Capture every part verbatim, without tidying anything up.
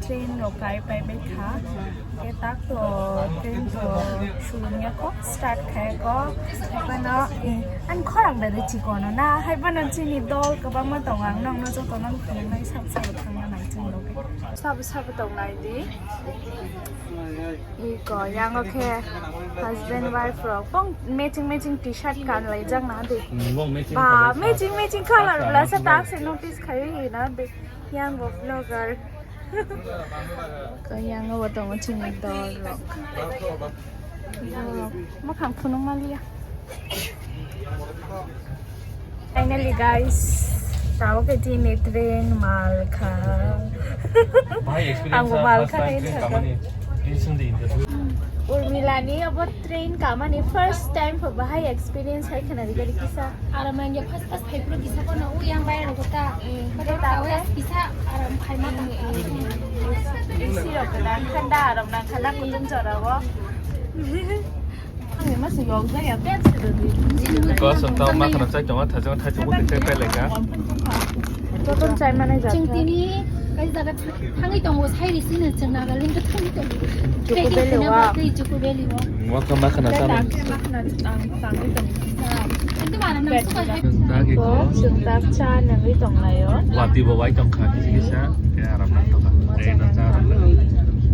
Train rok kai pai bai kha. Ke tak to train to shurung ya ko, start khai ko. Hai bono, eh, an khorang da de chikono na. Hai bono chini dol kwbangma tongo, ang nokno joto no phunuknai sab sabo thangna nai chwng rok. Sabo sabo tongnai di. Iko, yang o khe husband wife rok bong matching matching t-shirt kan lai jak na de. Hmm, bong matching Ba, color sa. Matching matching color Sa bla sa sa tak bong. Se notice khai na de. Yang bo vlogger. Ko yang o bo tongo chini dol rok. Dol rok. Makhang phunuk maliya. Finally guys, tabo khe chini train mal kha. Bahai experience Ang sa mal first kha time train thaka. Kamani. Tension di interview. Urmila ni abo train kamani first time pho bahai experience hai khna ri gari kisa. Aram nang ya first first phai pro kisa kono u yang bayar ko ta. Kota ta kisa aram khai ma ta. Isi rok da khanda aram nang khanda kutung chora bo. Kosong tao ma khana chai tongo, thajak thajak bo khe chai lai kha. Joto chai mane jak. Chwng tini kai jaga thangwi tongo, sai ri sini chwng Nagaland thangwi tongo. Juku Valley wa. Juku Valley wa. Wa kha ma khana chai. Chwng tak cha nangwi tong lai o. Wati bo wai tong kha kisa kisa. Khe aram nang tongkha. Tei no cha rok.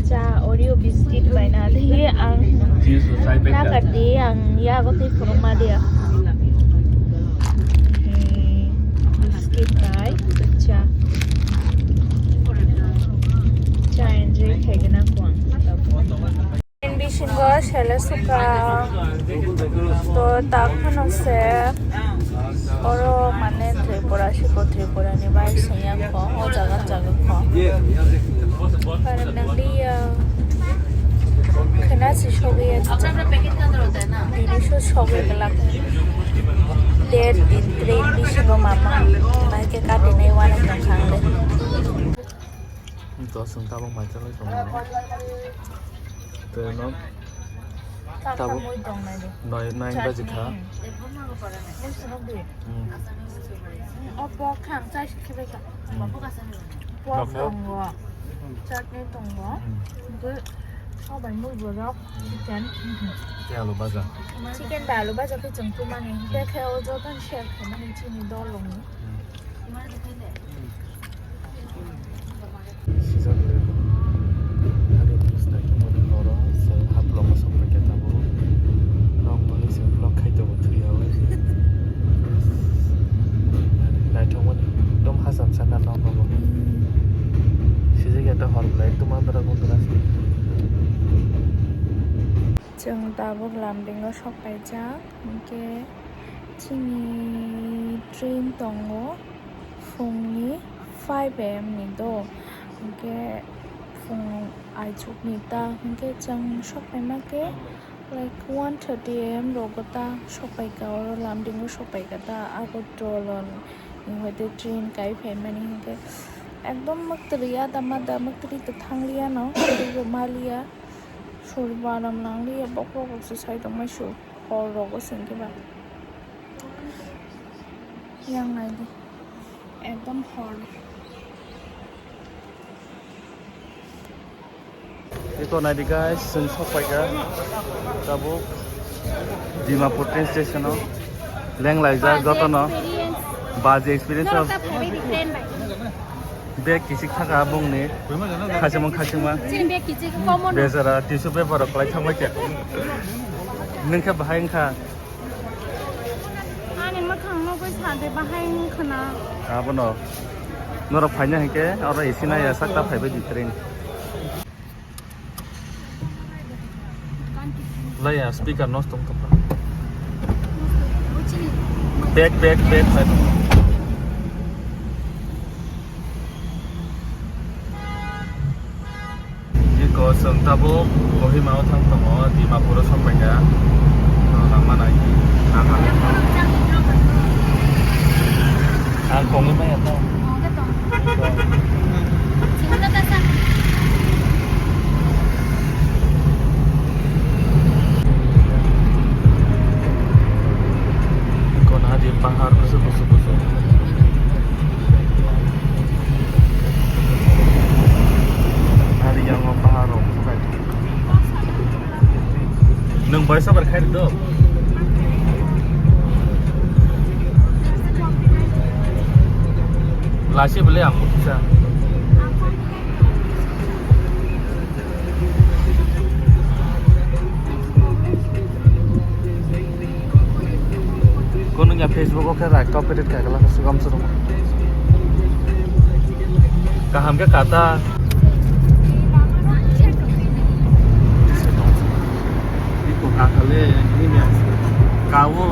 Cha Oreo biscuit bai na di ang. Juice bo chai bai na kha. Ka di ang ya go ti phuru ma dia. Hmm, biscuit bai cha. Cha enjoy khai gana ko ang. Bisingo sele suka to tak phano se oro mane Tripura siko Tripura ni bai sengya kho o jaga jaga kho. Para nang liya khena si sogwi ya dini so sogwi glak. Der din train bisingo mama bai ke kati nai wana tong khang le. Dos wng tabok mai chalai tongo. Tei no tabok noi, nine baji kha. Hmm. O pork kha, ang chai se khibai kha. Hmm. Pork tongo, chutney tongo. Hmm. Hwnkhe o bai mui borok chicken. Tei alu baja. Chicken bai alu baja khe chwng tumani. Hwnkhe khe o jotono share khaimani chini dolongni. Hmm. Sijak le. Hari news nai tongmani horo, so, haplogo sokphaikha tabuk. Nokmani se vlog khai tongo thwiyawi. Naithokmani ekdom hacham saka nokobo. Sijak ya ta hor belai ekdom andhra gundra se. Chwng tabuk Lumding o sokphaijak, hinkhe chini train tongo phungni five A M ni do, hinkhe phung aichukni ta, hinkhe chwng sokphaima khe like one thirty A M rogo ta sokphaikha, oro Lumding o sokphaikha ta, Agartala ni hoite train kai phaimani hinkhe ekdom mwktwrwi ada mada mwktwrwi ta thangliya no, teibo maliya. Soribo aram nangliya, bokhorok rok se sai tongmai su, hor rogo se hinkhe ba. Yang nai di, ekdom hor. Eko nai di guys, chwng sokphaikha tabuk Dimapur train station o. Lenglaijak jotono. Baji experience o. Bag kichik thaka bongni. Khachimang khachima. Chini bag kichik common. Bejara tissue paper rok kwlai thangbai khe. Nwng khe bahai wngkha. Ani mwkhang nugwi sa de bahai wngkha na. Abono. Norok phaina hinkhe oro A C naiya sakta phaibai di train. Laya speaker nosto wngkha. Back, back, back, back. Iko chwng tabuk Kohima o thang tongo, Dimapur o sokphaikha. Lama nai. Ang kongwi maya ta. Kona di pahar kusu kusu kusu. Nwng voice over khai rwdo. Lasi bwle ang kisa. Kono ya Facebook o khe right copyright khaikha lama sugam sugam. Kaham khe kata. Iko kakale, ini ya. Kawo.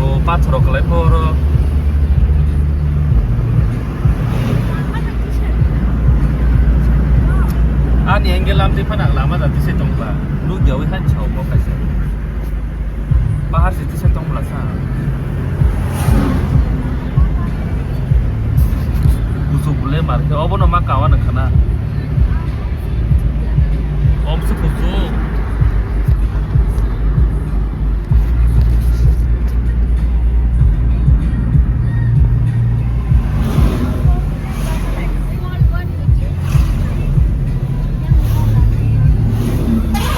O pathoro kwlai poro. Ani angle lamdi phana lama jati se tongba. Nukya wi han chao bo kaisa. Bahar se tisa tong bwla sa. Kuchuk bwle mar khe obono ma kawa nang khana. Om se kuchuk.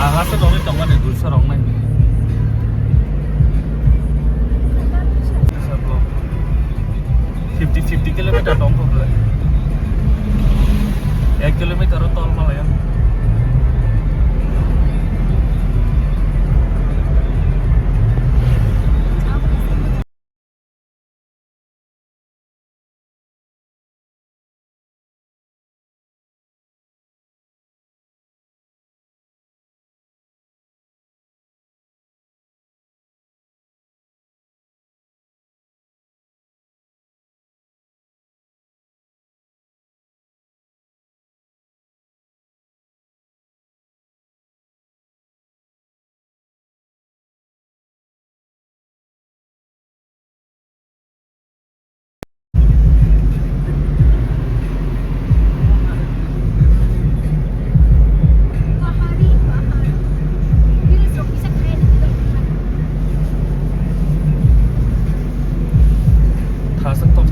Ang asa nongni tongmani dulsa rok nai. Fifty, fifty kilometer tong kok le. Ek kilometer o tol malaya.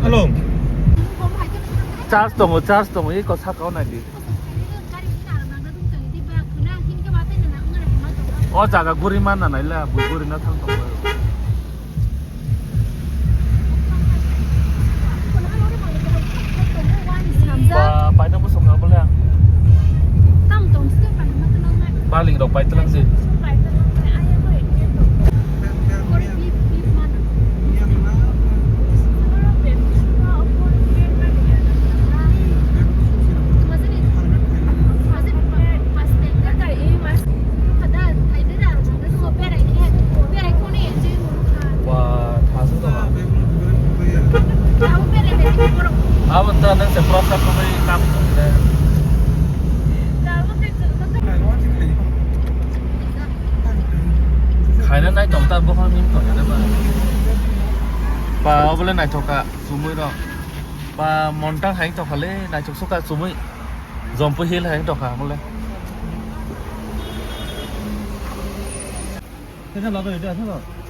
Hello. Charge tongo, charge tongo, eko sakao naidi. O jaga guri manna naila, bui guri na thang tongo. Ba, paina bwswk na bole ang. Baling rok pai twlang se. Ba, thasu to ba. Abo ta nang se prasad ko bai kam ko de. Khaina nai tong ta bokhon min tong ya ba. Ba, obole naithok ka, chumui rok. Ba, montang hai tong kha le, naithok suka chumui. Jompu hill hai tong kha mole.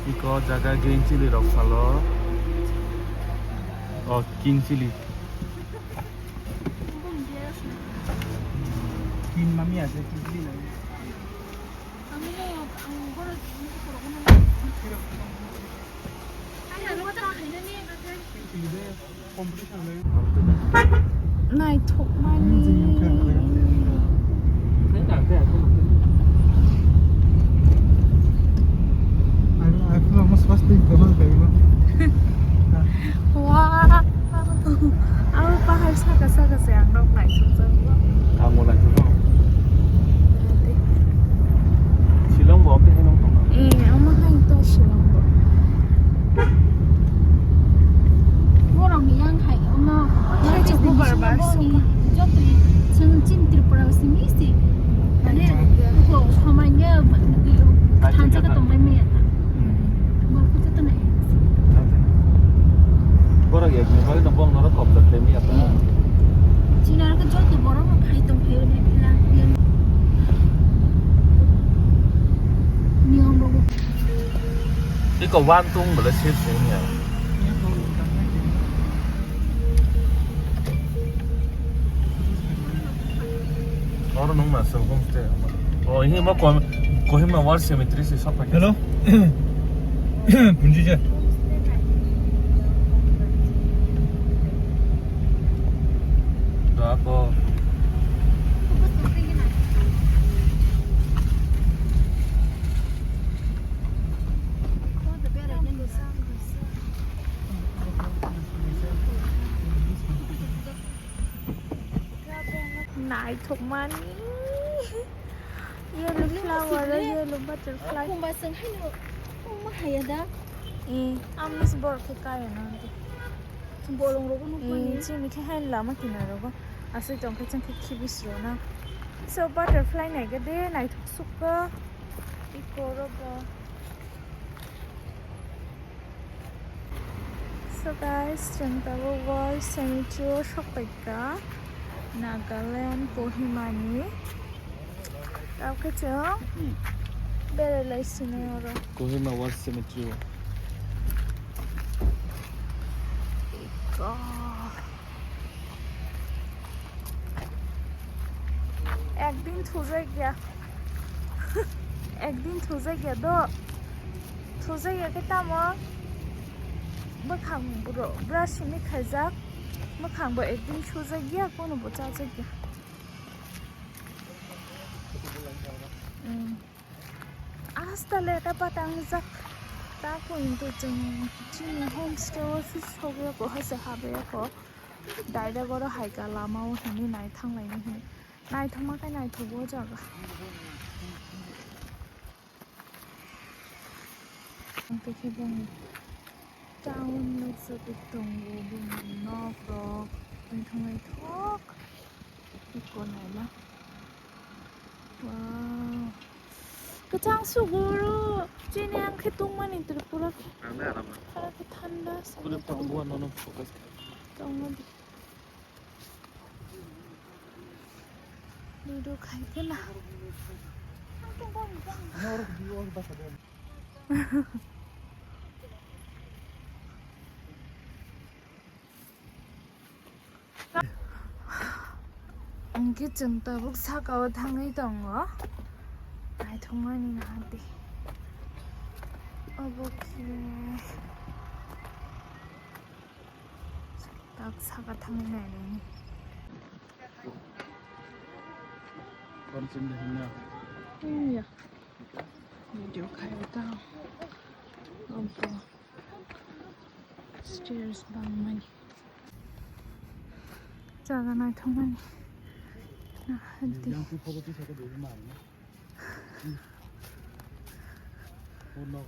Iko jaga green chilli rok salo. O king chilli. King mami ase, king chilli nai. Naithokmani. I feel almost first thing, Wow. Abo pahar saka saka se ang rok naithok jago. Ang bo naithok. Shillong bo omo hai nong tong. Eh, omo hai to Shillong bo. Borok ni yang hai omo. Hai chwng bo bar bar sini joto chwng chin Tripura simi si. Mane ko samanya thansa ka tong mai maya. Borok yakni bagwi no bong norok kobjak khe miya ta. Chini aro khe joto borok Ko wan tung bole se se ya. Oro nung ma so homestay. Oh, ini mo Kohima War Cemetery se sok pakai. Hello. Punji je. Da ko. Naithokmani. Yellow flower, yellow butterfly. Khumba seng haino khumba haya da. Eh, amis bor khe kaya na. Bolong rogo nukmani. Eh, chini khe hain lama kinaro go. Asai tong khe chang khe khibis rona. So butterfly nai ga de naithok sukha. Iko rogo. So guys, chwng tabuk War Cemetery o sokpaikha, Nagaland Kohima ni. Tabuk khe chwng berai lai sini oro. Kohima War Cemetery o. Iko. Ekdin thujak ya. Ekdin thujak ya do. Thujak ya khe tamo? Bwkhang bro, brush simi khaijak. Bwkhang bo ekdin sujak ya, kono bo chajak ya. Mm. Asta leta patangjak. Ta ko into chini homestay o sogya ko hase habya ko. Direct oro hai ka lama o hini nai thang lai ni hini. Naithokma khe naithok o jaga. Ang khe bini town nukjagwi tongo, bini nok rok naithok naithok. Iko naima. Wow. Kwchang suguru. Chini ang khe tongmani Tripura khe. Ang le aram na. Khara khe thanda. Kule tongo, nono focus khe. Tongma di. Ludo khai khe na. Hwnkhe chwng tabuk saka o thangwi tongo, naithokmani nahardi. Obo khe tak saka thangwi nainani. Video khai tao. Obo. Stairs bangmani. Jaga naithokmani. Nahardi.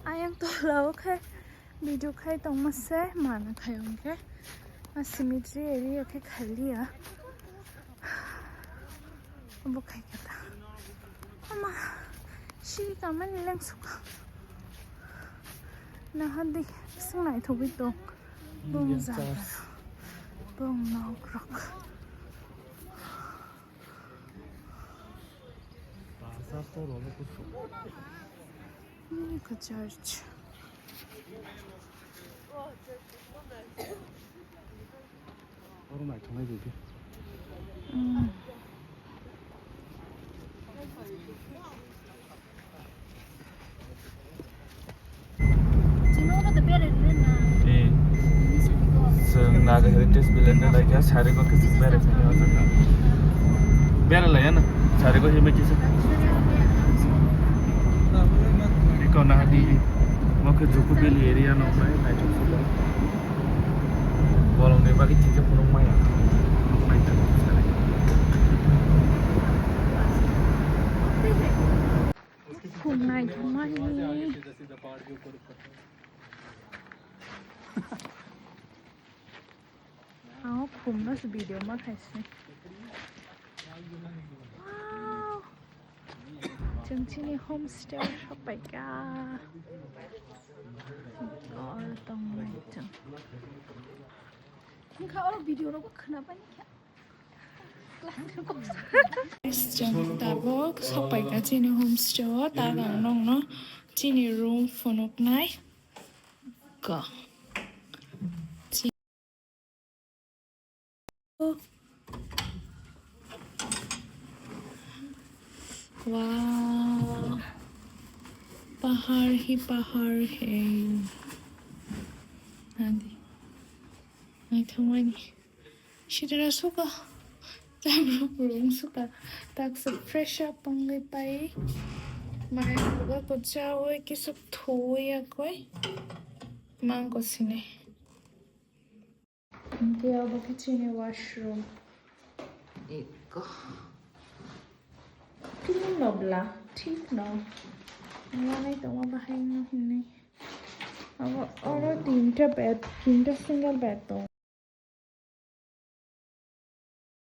Ayang tola o khe video khai tongma se mana khai hwnkhe. A cemetery area khe khailiya. Obo khai khe ta. Ama, siri kamani leng suka. Nahardi, bising naithogwi tong. Bong jaga. Bong nok rok. Ini ke church. Oro naithoknai baby. Mm. Eh, chwng Naga Heritage Village ni laikha, Sairigwi khe chwng berai phai o jaga. Berai laiya na, Sairigwi himai kisa. Iko nahardi, mo khe Juku Valley area no nai, naithok suka. Bolong ni bagwi thik khe phunuk maya. Khum naithokmani. Ang khumno se video ma khaisi. Wow. Chwng chini homestay o sokpaikha. Oro tongnai chwng. Wngkha oro video rogo khwnapani kha. Chwng tabuk sokpaikha chini homestay o, tak ang nokno chini room phunuknai. Ka. Wow. Pahar hi pahar hai. Nadi. Naithokmani. Sitira suka. Tabru burung suka. Taksa fresh up wngwi pai. Mai buga ko chawi kisuk thuwi akoi. Mangko sini. Hingke obo khe chini washroom. Eko. Clean no bla, thik no. Wngya nai tongma bahai no hinwi. Abo oro tinta bed, tinta single bed tongo.